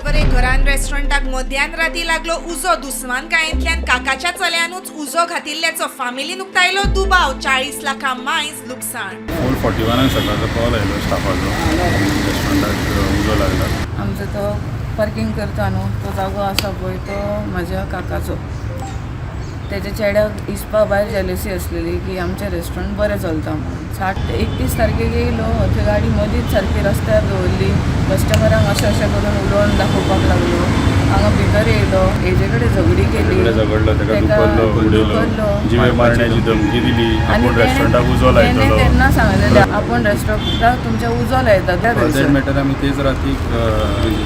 पर्वरे घरान रेस्टॉरंटाक मध्यान राती लागलो उजो. दुस्मानकायेंतल्यान काकाच्या चल्यानूच उजो घातिल्ल्याचो फामिलीन उक्तायलो दुबाव. 40 लाखां मायज लुकसाण. 4:41 सकाळचो कॉल आयलो स्टाफाचो, रेस्टॉरंटाक उजो लागला. आमचो तो पार्किंग करता न्हू तो जागो आसा पळय तो म्हाज्या काकाचो. तेच्या चेड्याक हिसपा भायर जेलसी आसलेली की आमचें रेस्टॉरंट बरें चलता म्हणून. 31 तारखेक येयलो, थंय गाडी मदींच सारकी रस्त्यार दवरली. कस्टमरांक अशें अशें करून उलोवन दाखोवपाक लागलो. हांगा भितर येयलो, हेजे कडेन झगडी केली, झगडलो, ताका दुखल्लो, उडयलो, जिवे मारण्याची धमकी दिली. आपूण रेस्टॉरंटाक उजो लायतलो तेन्ना सांगलेलें आपूण रेस्टॉरंटाक तुमच्या उजो लायता. फॉर मॅटर आमी तेच रातीक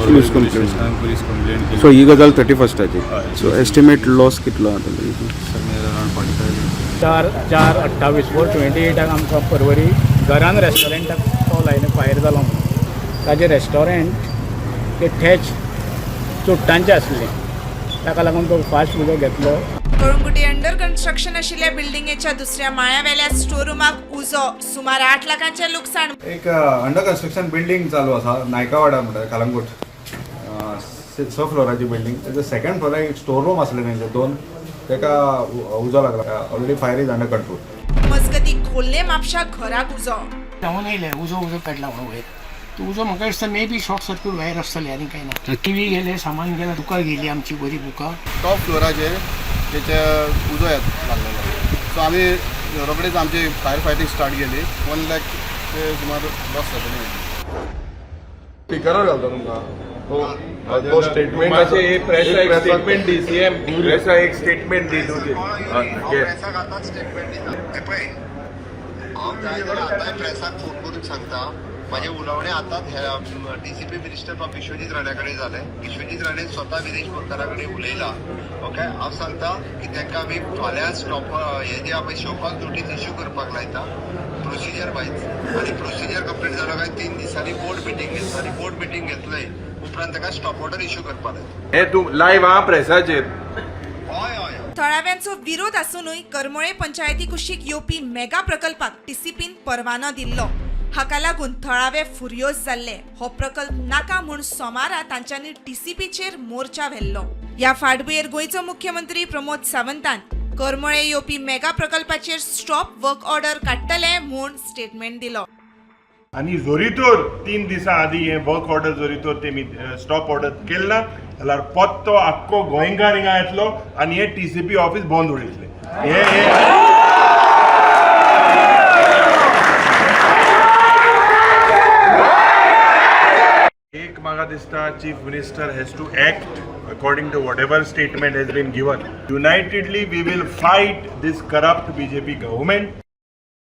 पुलीस कंप्लेन पुलीस कंप्लेन केली. सो ही गजाल 31स्टाची. सो एस्टिमेट लॉस कितलो आतां? अरावंड 45. 4/4/28 4/28 आमकां पर्वरी घरान रेस्टॉरंटाक कॉल आयलो फायर जालो म्हणून. ताजें रेस्टॉरंट ते ठेच चुट्टांचें आसलें, ताका लागून तो फास्ट उजो घेतलो. कळंगुटे अंडर कन्स्ट्रक्शन आशिल्ल्या बिल्डिंगेच्या दुसऱ्या माळ्यावेल्या स्टोर रुमाक उजो. सुमार 8 लाखांचें लुकसाण. एक अंडर कन्स्ट्रक्शन बिल्डींग चालू आसा नायकावाडा म्हणटा कलंगूट, 6 फ्लोराची बिल्डींग. तेच्या सेकंड फ्लोराक एक स्टोर रूम आसले तेंचे दोन, तेका उजो लागला. Already fire is under control. मजगती खोल्ले म्हापशा घराक उजो. धांवून येयले, उजो उजो पेटला म्हणून वयर. तो उजो म्हाका दिसता may be short circuit wire आसतले, आनी कांय ना. टिवी गेले, सामान गेलें, बुकां गेली आमची बरी बुकां. टॉप फ्लोराचेर तेच्या उजो लागलेलो. सो आमी रोखडीच आमची फायर फायटींग स्टार्ट केली. 1 लाख ते सुमार लॉस जातले. स्पिकरार घालता तुमकां तो स्टेटमेंट. स्टेटमेंट दी सीएम प्रेसा एक स्टेटमेंट दी तुझे. प्रेसाक आतांच स्टेटमेंट दिता. पळय, हांव जाय जाल्यार आतांय प्रेसाक फोन करून सांगता. म्हाजें उलोवणें आतांच डीसीपी मिनिस्टर बाब विश्वजीत राण्या कडेन जालें. विश्वजीत राणे स्वता विरेश बोरकारा कडेन उलयला. ओके, हांव सांगता की तांकां आमी फाल्यां स्टॉप हे जे आमी शोकॉज नोटीस इश्यू करपाक लायता प्रोसिजर वायज, आनी प्रोसिजर कंप्लीट जालो काय 3 दिसांनी बोर्ड मिटींग घेतलो आनी बोर्ड मिटींग घेतले उपरांत ताका स्टॉप ऑर्डर इश्यू करपाक लायता. हे तूं लायव्ह आहा प्रेसाचेर. हय हय. थळाव्यांचो विरोध आसूनय करमळे पंचायती कुशीक येवपी मेगा प्रकल्पाक टीसीपीन परवानो दिल्लो. हाका लागून थळावे फुर्योज जाल्ले. हो प्रकल्प नाका म्हूण सोमारा तांच्यांनी टीसीपीचेर मोर्चा व्हेल्लो. ह्या फाटभुंयेर गोंयचो मुख्यमंत्री प्रमोद सावंतान करमळे येवपी मेगा प्रकल्पाचेर स्टॉप वर्क ऑर्डर काडटले म्हूण स्टेटमेंट दिलो. आनी जोरीतोर 3 दिसां आदी हें वर्क ऑर्डर जोरीतोर तेमी स्टॉप ऑर्डर केलें ना जाल्यार पत्तो आख्खो गोंयकार हिंगा येतलो आनी हें टीसीपी ऑफीस बंद उडयतले. हे एक म्हाका दिसता chief minister has to act according to whatever statement has been given. Unitedly we will fight this corrupt BJP government.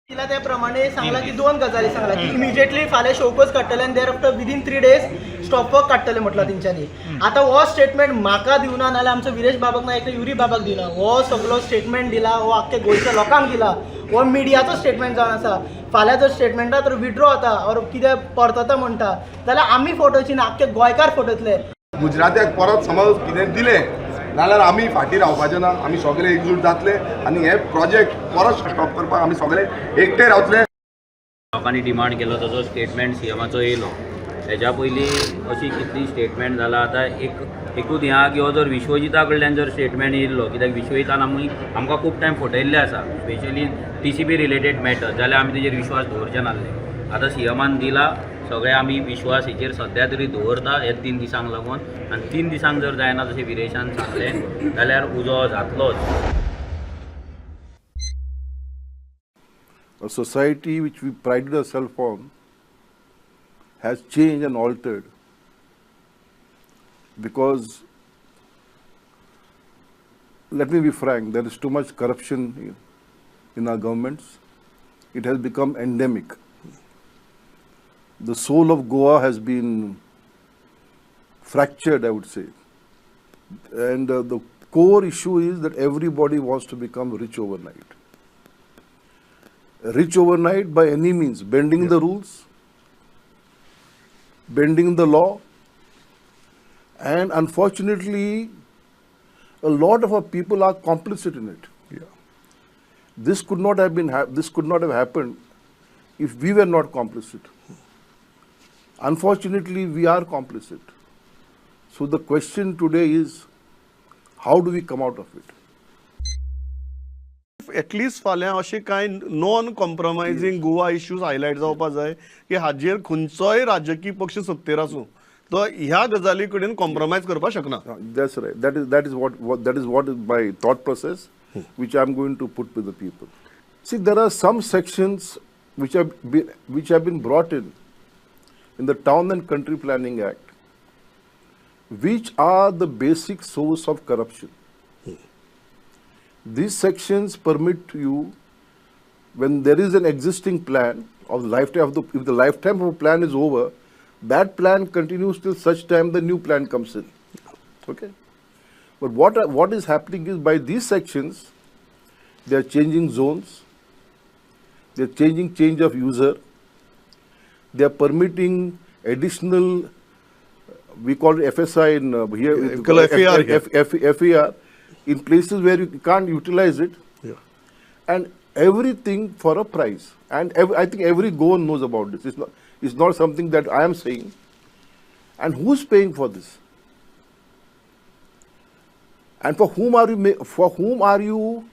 तिला त्या प्रमाणे सांगला की 2 गजाली सांगला की इमिजिएटली फाल्यां शोकॉज काडटले आनी thereafter within 3 days stop work काडटले म्हटलां तेंच्यांनी. आतां हो स्टेटमेंट म्हाका दिवना, नाल्यार आमचो विरेश बाबाक ना एकल्या युरी बाबाक दिना. हो सगलो स्टेटमेंट दिला हो आख्खे गोंयच्या लोकांक दिला. हो मिडियाचो स्टेटमेंट जावन आसा. फाल्यां जर स्टेटमेंटा तर विड्रॉ जाता ऑर कितें परतता म्हणटा जाल्यार आमी फटोवची ना, आख्खे गोंयकार फटयतले. गुजरात्याक परत समज कितें दिलें नाल्यार आमी फाटीं रावपाचे ना. आमी सगळे एकजूट जातले आनी हे प्रोजेक्ट परत स्टॉप करपाक आमी सगळे एकटे रावतले. लोकांनी डिमांड केलो तसो स्टेटमेंट सीएमाचो येयलो. हेज्या पयलीं अशी कितली स्टेटमेंट जाला. आतां एकूच हें आहा की हो जर विश्वजिता कडल्यान जर स्टेटमेंट येयल्लो, कित्याक विश्वजितान आमकां खूब टायम फटयल्ले आसा, स्पेशली टीसीपी रिलेटेड मॅटर, जाल्यार आमी तेजेर विश्वास दवरचे नासले. आतां सीएमान दिला, सगळे आमी विश्वास हेचेर सद्या तरी दवरता हे 3 दिसांक लागून. आनी 3 दिसांक जर जायना जशें विरेशान सांगलें जाल्यार उजो जातलोच. A society which we prided ourselves on has changed and altered because, let me be frank, there is too much corruption in our governments. It has become endemic. The soul of Goa has been fractured, I would say. And the core issue is that everybody wants to become rich overnight. Rich overnight by any means, bending the rules, bending the law, and unfortunately, a lot of our people are complicit in it. Yeah. This could not have been this could not have happened if we were not complicit. Unfortunately, we are complicit. So the question today is, how do we come out of it? At least फाल्यां अशें कांय non compromising Goa issues highlight जावपा जाय की हाजेर खंयचोय राजकीय पक्ष सत्तेर आसूं, तो ह्या गजाली कडेन कॉम्प्रोमायज करपाक शकना. That's right. That is what is my thought process, which I am going to put with the people. See, there are some sections which have been brought in the Town and Country Planning Act, which are the basic source of corruption. These sections permit you, when there is an existing plan of lifetime of the, if the lifetime of a plan is over, that plan continues till such time the new plan comes in. Okay? But what is happening is, by these sections, they are changing zones, they are changing change of user, they are permitting additional, we call it FSI in here, We call it FAR here. FAR, in places where you can't utilize it, and everything for a price. And I think every Goan knows about this. It's not something that I am saying. And who's paying for this? And for whom are you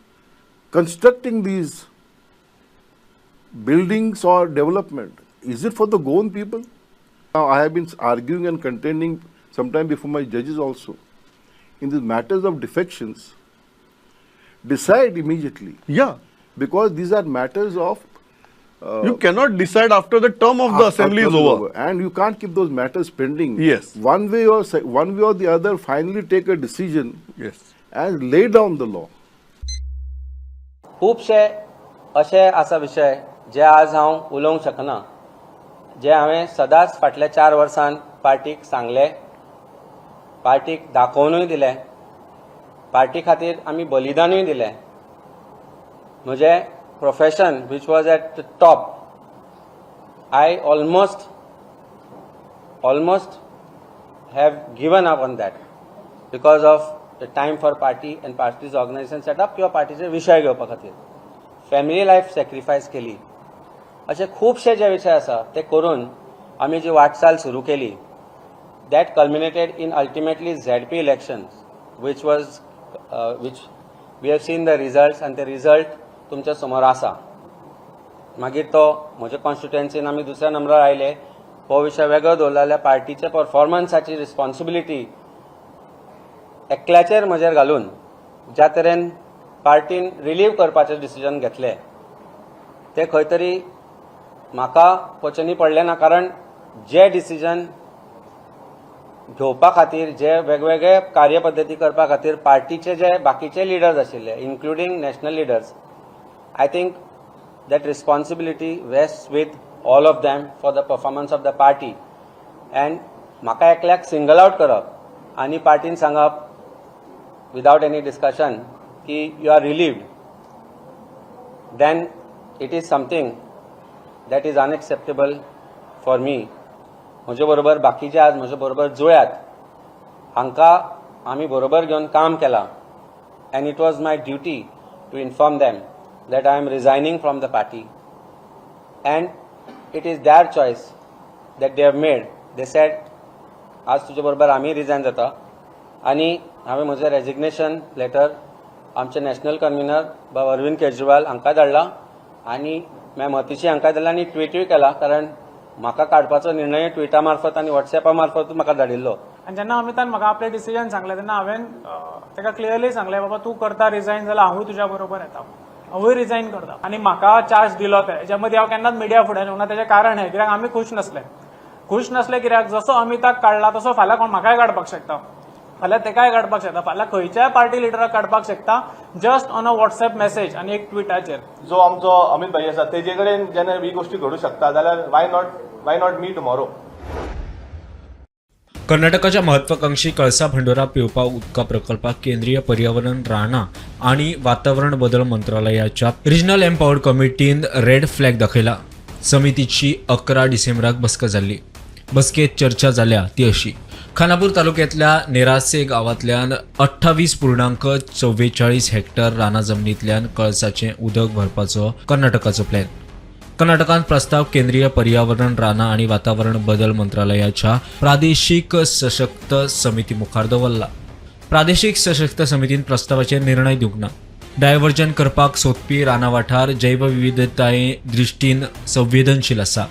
constructing these buildings or development? Is it for the Goan people? Now, I have been arguing and contending sometime before my judges also. In these matters of defections, decide immediately. Because these are matters of... You cannot decide after the term of the assembly is after the over. And you can't keep those matters pending. One way or one way or the other, finally take a decision. And lay down the law. खुबशे अशे आसा विशय जे आज हांव उलोवंक शकना, जे हांवें सदांच फाटल्या 4 वर्सांत पार्टीक सांगले, पार्टीक दाखोवनूय दिले, पार्टी खातीर आमी बलिदानूय दिले. म्हजें profession which was at the top, I almost have given up on that because of the time for party and party's organization setup किंवा पार्टीचे विशय घेवपा खातीर फॅमिली लायफ सॅक्रिफायस केली. अशे खुबशे जे विशय आसा ते करून आमी जी वाटचाल सुरू केली, that culminated in ultimately ZP elections, which we have seen the results, आनी ते रिजल्ट तुमच्या समोर आसा. मागीर तो म्हज्या कॉन्स्टिट्युएन्सीन आमी दुसऱ्या नंबरार आयले हो विशय वेगळो दवरलो जाल्यार पार्टीच्या परफॉर्मन्साची रिस्पॉन्सिबिलिटी एकल्याचेर म्हजेर घालून ज्या तरेन पार्टीन रिलीव करपाचें डिसिजन घेतलें तें खंय तरी म्हाका पचनी पडलें ना, कारण जे डिसिजन घेवपा खातीर जे वेगवेगळे कार्यपद्दती करपा खातीर पार्टीचे जे बाकीचे लिडर्स आशिल्ले, including national leaders, I think that responsibility rest with all of them for the performance of the party. And म्हाका एकल्याक सिंगल आउट करप आनी पार्टीन सांगप विदावट एनी डिस्कशन की you are relieved, then it is something that is unacceptable for me. म्हजे बरोबर बाकीचे आज म्हजे बरोबर जुळ्यात, हांकां आमी बरोबर घेवन काम केलां, and it was my duty to inform them that I am resigning from the party, and it is their choice that they have made. They said, आज तुजे बरोबर आमी रिजायन जाता. आनी हांवें म्हजें रेजिग्नेशन लेटर आमचे नॅशनल कन्विनर बाब अरविंद केजरीवाल हांकां धाडला आनी मॅम अतिशी हांकां धाडला आनी ट्विटूय केला, कारण म्हाका काडपाचो निर्णय ट्विटा मार्फत आनी वॉट्सॅपा मार्फत म्हाका धाडिल्लो. आनी जेन्ना अमितान म्हाका आपलें डिसिजन सांगलें तेन्ना हांवें ताका क्लियरली सांगलें, बाबा तूं करता रिजायन जाल्यार हांवूय तुज्या बरोबर येता, हांवूय रिजायन करता. आनी म्हाका चार्ज दिलो ते हेच्या मदीं हांव केन्नाच मिडिया फुड्यान येवना. तेजें कारण हें, कित्याक आमी खूश नासले. खूश नासले कित्याक जसो अमिताक काडला तसो फाल्यां कोण म्हाकाय काडपाक शकता, फाल्यां तेकाय काडपाक शकता, फाल्यां खंयच्याय पार्टी लिडराक काडपाक शकता, just on a WhatsApp message आनी एक ट्विटाचेर. जो आमचो अमित भाई आसा तेजे कडेन जेन्ना ही गोश्टी घडूं शकता जाल्यार why not me tomorrow? कर्नाटकाच्या महत्वाकांक्षी कळसा भंडोरा पिवपा उदका प्रकल्पाक केंद्रीय पर्यावरण, रानां आनी वातावरण बदल मंत्रालयाच्या रिजनल एम्पावर्ड कमिटीन रेड फ्लॅग दाखयला. समितीची 11 डिसेंबराक बसका जाल्ली. बसकेत चर्चा जाल्या ती अशी: खानापूर तालुक्यातल्या नेरासे गांवांतल्यान 28.44 हेक्टर रानां जमनींतल्यान कळसाचें उदक भरपाचो कर्नाटकाचो प्लॅन. कर्नाटकान प्रस्ताव केंद्रीय पर्यावरण, रानां आनी वातावरण बदल मंत्रालयाच्या प्रादेशीक सशक्त समिती मुखार दवरला. प्रादेशीक सशक्त समितीन प्रस्तावाचेर निर्णय दिवंक ना. डायव्हर्जन करपाक सोदपी रानां वाठार जैवविविधताये दृश्टीन संवेदनशील आसा.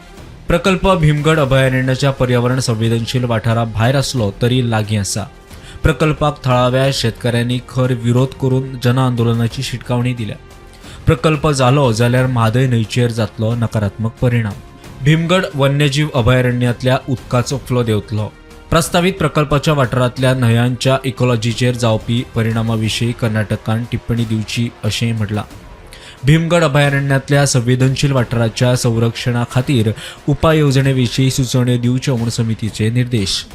प्रकल्प भीमगड अभयारण्याच्या पर्यावरण संवेदनशील वाठारा भायर आसलो तरी लागीं आसा. प्रकल्पाक थळाव्या शेतकऱ्यांनी खर विरोध करून जनआंदोलनाची शिटकावणी दिल्या. प्रकल्प जालो जाल्यार म्हादय न्हंयचेर जातलो नकारात्मक परिणाम. भीमगड वन्यजीव अभयारण्यांतल्या उदकाचो फ्लो देंवतलो. प्रस्तावीत प्रकल्पाच्या वाठारांतल्या न्हंयांच्या इकॉलॉजीचेर जावपी परिणामा विशीं कर्नाटकान टिप्पणी दिवची अशें म्हटलां. भीमगड अभयारण्यांतल्या संवेदनशील वाठाराच्या संरक्षणा खातीर उपाय येवजणे विशीं सुचोवण्यो दिवच्यो म्हूण समितीचे निर्देश.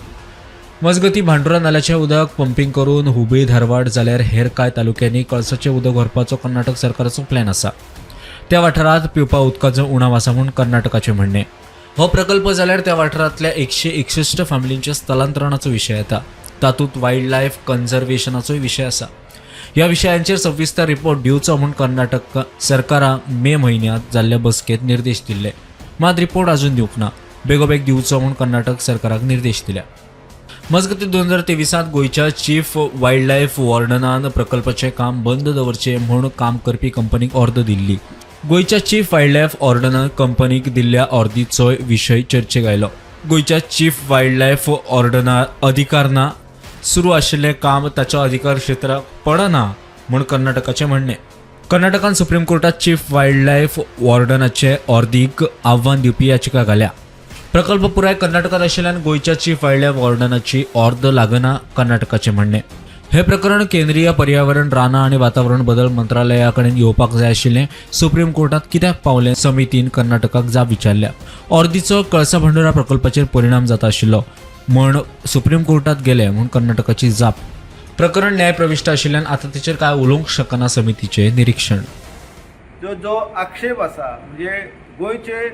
मजगतीं, भांडुरा नाल्याचें उदक पंपींग करून हुबळी, धारवाड जाल्यार हेर कांय तालुक्यांनी कळसाचें उदक व्हरपाचो कर्नाटक सरकाराचो प्लॅन आसा. त्या वाठारांत पिवपा उदकाचो उणाव आसा म्हूण कर्नाटकाचें म्हणणें. हो प्रकल्प जाल्यार त्या वाठारांतल्या 161 फामिलींच्या स्थलांतरणाचो विशय येता. तातूंत वायल्ड लायफ कन्झर्वेशनाचोय विशय आसा. ह्या विशयांचेर सविस्तर रिपोर्ट दिवचो म्हूण कर्नाटक सरकाराक मे म्हयन्यांत जाल्ले बसकेंत निर्देश दिल्ले. मात रिपोर्ट अजून दिवंक ना. बेगोबेग दिवचो म्हूण कर्नाटक सरकाराक निर्देश दिल्या. मजगतीं, 2023त गोंयच्या चीफ वायल्ड लायफ वॉर्डनान प्रकल्पाचें काम बंद दवरचें म्हूण काम करपी कंपनीक ऑर्द दिल्ली. गोंयच्या चीफ वायल्ड लायफ वॉर्डनान कंपनीक दिल्ल्या ऑर्दीचोय विशय चर्चेक आयलो. गोंयच्या चीफ वायल्ड लायफ वॉर्डना अधिकार ना. सुरू आशिल्लें काम ताच्या अधिकार क्षेत्राक पडना म्हूण कर्नाटकाचें म्हणणें. कर्नाटकान सुप्रीम कोर्टात चीफ वायल्ड लायफ वॉर्डनाचे ऑर्दीक आव्हान दिवपी याचिका घाल्या. प्रकल्प पुराय कर्नाटकात आशिल्ल्यान गोंयच्या चीफ वायल्ड लायफ वॉर्डनाची ऑर्द लागना, कर्नाटकाचें म्हणणें. हे प्रकरण केंद्रीय पर्यावरण, रानां आनी वातावरण बदल मंत्रालया कडेन येवपाक जाय आशिल्लें, सुप्रीम कोर्टात कित्याक पावलें, समितीन कर्नाटकाक जाप विचारल्या. ऑर्दीचो कळसा भांडुरा प्रकल्पाचेर परिणाम जाता आशिल्लो म्हण सुप्रीम कोर्टात गेले म्हूण कर्नाटकाची जाप. प्रकरण न्यायप्रविष्ट आशिल्ल्यान आतां तेचेर कांय उलोवंक शकना, समितीचें निरीक्षण. जो जो आक्षेप आसा, म्हणजे गोंयचे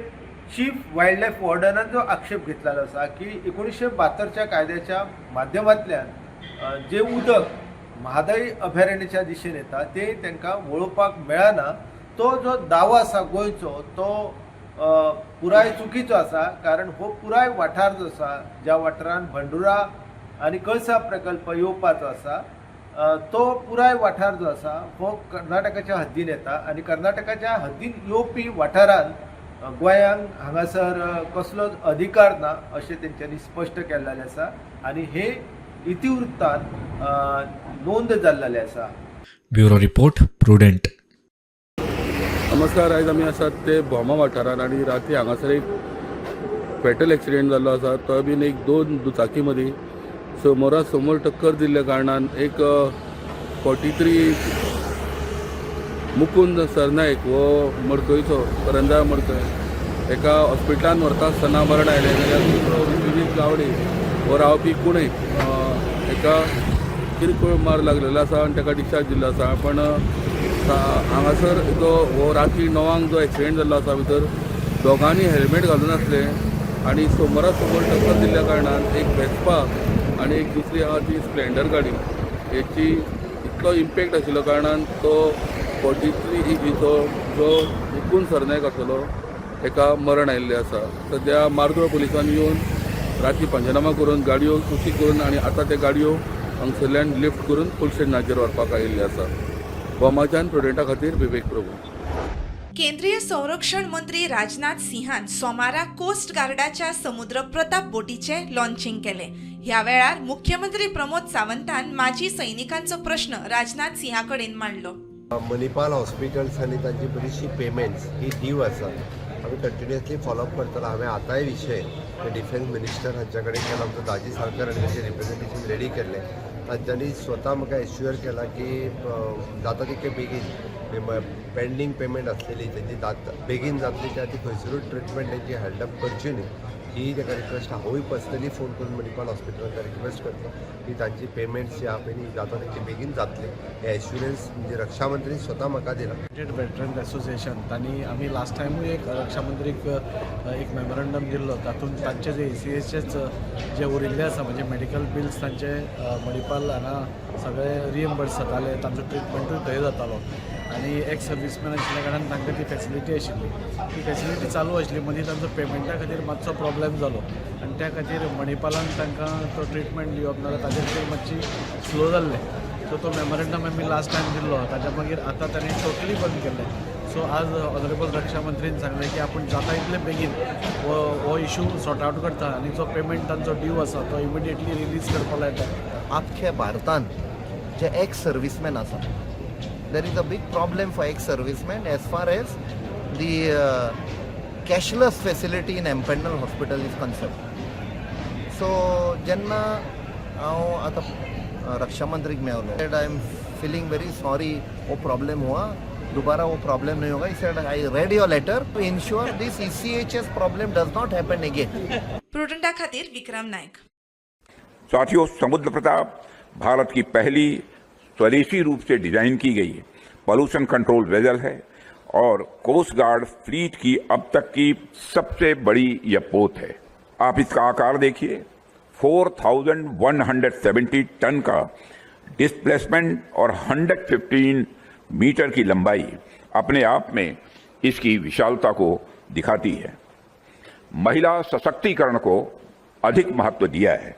चीफ वायल्ड लायफ वॉर्डनान जो आक्षेप घेतलेलो आसा की 1972च्या कायद्याच्या माध्यमांतल्यान जे उदक म्हादय अभयारण्याच्या दिशेन येता ते तांकां वळोवपाक मेळना, तो जो दावो आसा गोंयचो तो पुराय चुकीचो आसा. कारण हो पुराय वाठार जो आसा, ज्या वाठारान भंडुरा आनी कळसा प्रकल्प येवपाचो आसा, तो पुराय वाठार जो आसा हो कर्नाटकाच्या हद्दीन येता आनी कर्नाटकाच्या हद्दीन येवपी वाठारान गोंयांक हांगासर कसलोच अधिकार ना अशें तेंच्यांनी स्पश्ट केल्लें आसा आनी हे इतिवृत्तान नोंद जाल्लेलें आसा. Bureau report, prudent. नमस्कार. आयज आमी आसात ते भोमा वाठारांत आनी राती हांगासर एक फेटल एक्सिडेंट जाल्लो आसा. तो बीन एक दोन दुचाकी मदीं समोरा समोर टक्कर दिल्ल्या कारणान एक 43 मुकुंद सरनायक हो मडकयचो, करंजाळ मडकय, एका हॉस्पिटलान व्हरता आसतना मरण आयलें. जाल्यार दुसरो विश्वजीत गावडे हो रावपी कुणे, एका किरकोळ मार लागलेलो आसा आनी ताका डिस्चार्ज दिल्लो आसा. पण हांगासर जो हो राती 9 जो एक्सिडेंट जाल्लो आसा, भितर दोगांनी हेल्मेट घालून आसले आनी समोरा समोर टक्कर दिल्ल्या कारणान एक वेस्पा आनी एक दुसरी आहा ती स्प्लेंडर गाडी, हेची इतलो इम्पॅक्ट आशिल्लो कारणान तो 43 एजीचो जो मुकुंद सरनायक आसलो हेका मरण आयिल्लें आसा. सद्या मार्दोळ पुलिसांनी येवन राती पंचनामा करून गाडयो कुशीक करून आनी आतां ते गाडयो हांगसरल्यान लिफ्ट करून पुलीस स्टेशनाचेर व्हरपाक आयिल्ले आसा. भोमाच्यान प्रुडंटा खातीर विवेक प्रभू. केंद्रीय संरक्षण मंत्री राजनाथ सिंहान सोमारा कोस्ट गार्डाच्या समुद्र प्रताप बोटीचें लॉन्चिंग केलें. ह्या वेळार मुख्यमंत्री प्रमोद सावंतान माजी सैनिकांचो प्रश्न राजनाथ सिंहा कडेन मांडलो. मणिपाल हॉस्पिटल्स आनी तांची बरीचशी पेमेंट्स ही ड्यू आसा. आमी कंटिन्युअसली फॉलोअप करतलो. हांवें आतांय विशय डिफेन्स मिनिस्टर हांच्या कडेन केला. आमचो दाजी साळकर हांणी ताचें रिप्रेझेंटेशन रेडी केल्लें. तांच्यांनी स्वता म्हाका एश्युअर केला की जाता तितके बेगीन पेंडींग पेमेंट आसलेली तेंची जात बेगीन जातली. त्या ती खंयसरूच ट्रिटमेंट तेंची हेल्ड अप करची न्ही ही ताका रिक्वेस्ट. हांवूय पर्सनली फोन करून मणिपाल हॉस्पिटलान रिक्वेस्ट करता की तांची पेमेंट्स जी आहा पळय न्ही, जाता तितके बेगीन जातले हे एश्युरन्स म्हणजे रक्षा मंत्री स्वता म्हाका दिला. युनायटेड वेटरन एसोसिएशन तांणी आमी लास्ट टायमूय एक रक्षा मंत्रीक एक मेमोरंडम दिल्लो. तातूंत तांचे जे एसीएचेच जे उरिल्ले आसा, म्हणजे मेडिकल बिल्स तांचे मणिपाल हांगा सगळे रिएम्बर्स जाताले, तांचो ट्रिटमेंटूय थंय जातालो. आनी एक्स सर्विसमॅन आशिल्ल्या कारणान तांकां ती फॅसिलिटी आशिल्ली. ती फॅसिलिटी चालू आशिल्ली, मदीं तांचो पेमेंटा खातीर मातसो प्रॉब्लेम जालो आनी त्या खातीर मणिपालान तांकां तो ट्रिटमेंट दिवप ना जाल्यार ताजेर ते मातशी स्लो जाल्ले. सो तो मेमोरेंडम आमी लास्ट टायम दिल्लो, ताच्या मागीर आतां तांणी टोटली बंद केल्लें. सो आज ऑनरेबल रक्षा मंत्रीन सांगलें की आपूण जाता इतले बेगीन हो इशू सॉर्ट आवट करता आनी जो पेमेंट तांचो ड्यू आसा तो इमिडिएटली रिलीज करपा लायता. आख्खे भारतान जे एक्स सर्विसमॅन आसा, there is a big problem for ex serviceman as far as the cashless facility in empanel hospital is concern. So जेन्ना हांव आतां रक्षा मंत्रीक मेवलो, I am feeling very sorry, वो प्रॉब्लम हुआ, दोबारा वो प्रॉब्लम नहीं होगा. He said I read your letter to ensure this ECHS problem does not happen again. प्रुडंटा खातीर विक्रम नायक. साथियों, समुद्र प्रताप भारत की पहली स्वदेशी रूप से डिजाइन की गई पॉल्यूशन कंट्रोल वेजल है और कोस्ट गार्ड फ्लीट की अब तक की सबसे बड़ी यह पोत है। आप इसका आकार देखिए, 4170 टन का डिस्प्लेसमेंट और 115 मीटर की लंबाई अपने आप में इसकी विशालता को दिखाती है। महिला सशक्तिकरण को अधिक महत्व दिया है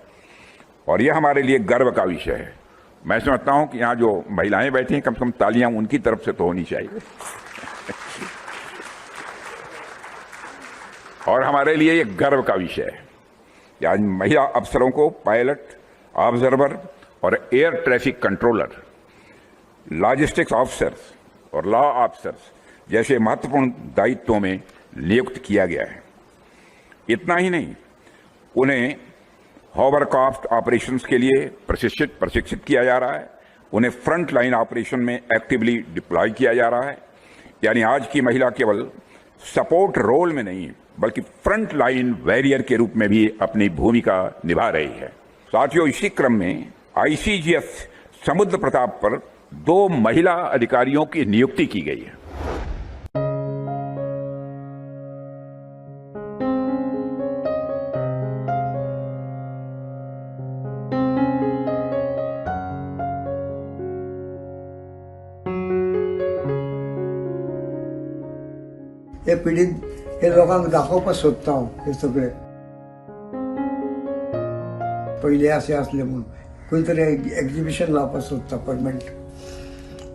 और यह हमारे लिए गर्व का विषय है। मैं समझता हूं कि यहाँ जो महिलाएं बैठी हैं, कम से कम तालियां उनकी तरफ से तो होनी चाहिए। और हमारे लिए यह गर्व का विषय है कि आज महिला अफसरों को पायलट, ऑब्जर्वर और air traffic controller, logistics officers और लॉ ऑफिसर्स जैसे महत्वपूर्ण दायित्वों में नियुक्त किया गया है। इतना ही नहीं, उन्हें हॉवरक्राफ्ट ऑपरेशंस के लिए प्रशिक्षित किया जा रहा है। उन्हें फ्रंट लाइन ऑपरेशन में एक्टिवली डिप्लॉय किया जा रहा है। यानी आज की महिला केवल सपोर्ट रोल में नहीं, बल्कि फ्रंट लाइन वॉरियर के रूप में भी अपनी भूमिका निभा रही है। साथियों, इसी क्रम में आईसीजीएस समुद्र प्रताप पर 2 महिला अधिकारियों की नियुक्ति की गई है। हे पिडीत हे लोकांक दाखोवपाक सोदता हांव. हे सगळे पयले अशें आसले म्हूण खंय तरी एक्जिबिशन लावपाक सोदता परमनंट.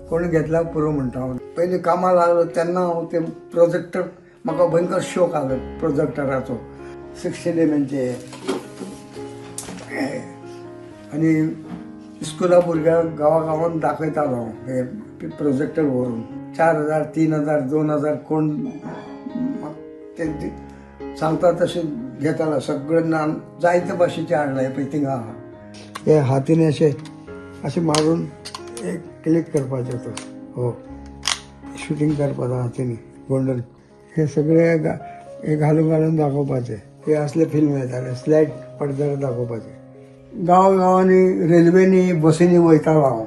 कोण घेतल्यार पुरो म्हणटा हांव. पयलीं कामाक लागलो तेन्ना हांव ते प्रोजेक्टर, म्हाका भयंकर शोक आसलो प्रोजेक्टराचो. 16 mm आनी स्कुला भुरग्यांक गांवा गांवान दाखयतालो हांव हे प्रोजेक्टर व्हरून. 4000, 3000, 2000 कोण ते सांगता तशें घेतालो. सगळें नान जायते भाशेचें हाडलां. हें पळय थिंगा आहा. हे हातीन अशें अशें मारून एक क्लिक करपाचें तो हो शुटींग करपाचो हातीन गोंडन. हे सगळे हे घालून घालून दाखोवपाचे. हे असले फिल्म येताले स्लायड पडद्यार दाखोवपाचे. गांव गांवांनी रेल्वेनी बसींनी वयतालो हांव.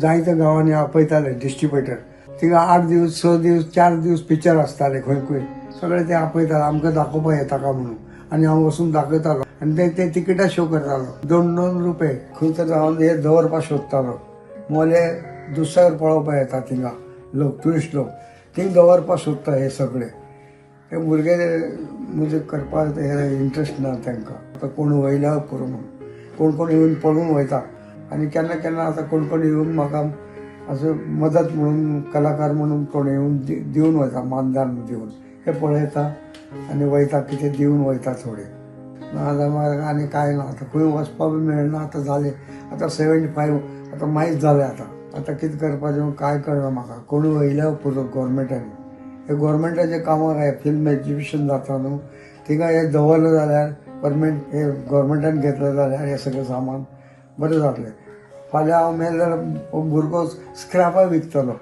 जायत्या गांवांनी आपयताले डिस्ट्रिब्युटर. थिंगा 8 दीस, 6 दीस, 4 दीस पिक्चर आसताले खंय खंय. सगळे ते आपयताले आमकां दाखोवपाक येता काय म्हणून. आनी हांव वचून दाखयतालो आनी ते तिकीटां शो करतालो. 2-2 रुपये खंय तर हांव हे दवरपाक सोदतालो. मोले दुसऱ्यार पळोवपाक येता थिंगा लोक, ट्युरिस्ट लोक थिंग दवरपाक सोदता. हे सगळे हे भुरगे म्हजे करपाक हे इंट्रस्ट ना तांकां. आतां कोण वयल्या पुरो म्हणून कोण कोण येवन पळून वयता. आनी केन्ना केन्ना आतां कोण कोण येवन म्हाका असो मदत म्हणून कलाकार म्हणून कोण येवन दिवन वयता, मानदान दिवन. हे पळयता आनी वयता, कितें दिवन वयता थोडे. नाजाल्यार आनी कांय ना. आतां खंय वचपाक बी मेळना. आतां जालें, आतां 75 आतां मायज जालें. आतां आतां कितें करपाचें कांय कळना म्हाका. कोण वयल्या पुरो गोवोरमेंटांनी. हे गोवोरमेंटाचें कामाक हे फिल्म एक्जिबिशन जाता न्हू, थिंगा हे दवरलें जाल्यार परमनंट हे गोवोरमेंटान घेतलें जाल्यार हें सगळें सामान बरें जातलें. फाल्यां हांव मेलें जाल्यार भुरगो स्क्रॅपां विकतलो.